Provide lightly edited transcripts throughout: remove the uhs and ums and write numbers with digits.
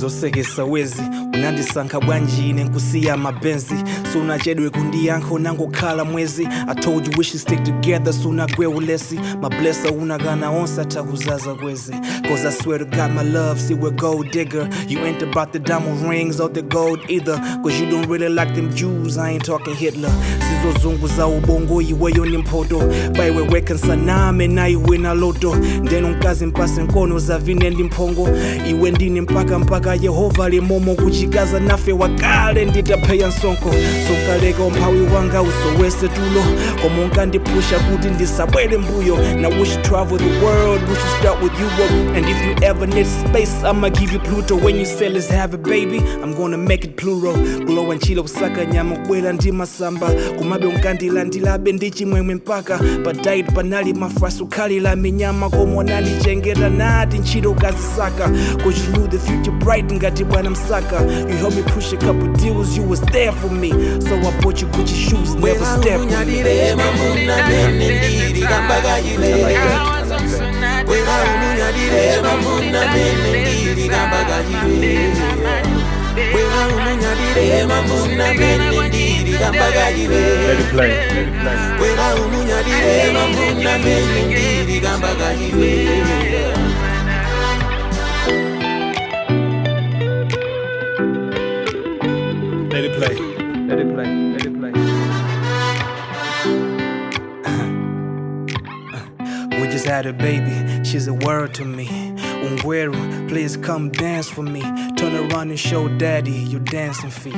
Nzosekesa wezi unandisankha bwanji ine nkusiya mabenzi, sunachedwe kundiyankha, unangokhala mwezi. I told you we should stick together, sunagwe ulesi. Mablesa unakana onse athakuzaza kwezi. 'Cause I swear to God, my love, see, we're gold digger. You ain't about the diamond rings or the gold either, 'cause you don't really like them Jews, I ain't talking Hitler. Sizozunguza ubongo, iweyo ni mphoto paiwe wekansaname naiwe na loto. Ndeno mkazi mpase nkono zavine ndi mphongo, iwe ndine mpaka mpaka Yehova limomo kuchikaza nafe wakale nditapheya msonkho. Sonkaleka umphawi wanga usowese tulo, koma unkandiphusha kuti ndisabwere mbuyo. Now we should travel the world, we should start with Europe, and if you ever need space, I'ma give you Pluto. When you say let's have a baby, I'm gonna make it plural. Kulowa ntchilo kusaka nyama, kubwera ndi masamba, kumabe unkandilandilabe ndi chimwemwe mpaka pa diet panali mafaso khalila minyama, koma unandichengeta nati ntchito kazisaka, 'cause you knew the future bright ngati bwana Msaka. You helped me push a couple deals, you was there for me, so I bought you Gucci shoes, never step on me. Unyadire mamuna mene ndiri kambakayile. Bwera umunyadire mamuna mene ndiri kambakayile. Bwera umunyadire mamuna mene ndiri kambakayile. Let it play. Let it play. Bwera umunyadire mamuna mene ndiri kambakayile. Let it play. Let it play. Let it play. We just had a baby, she's a world to me. Ungweru, please come dance for me. Turn around and show daddy your dancing feet.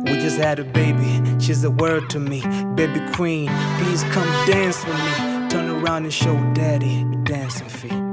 We just had a baby, she's a world to me. Baby queen, please come dance for me. Turn around and show daddy your dancing feet.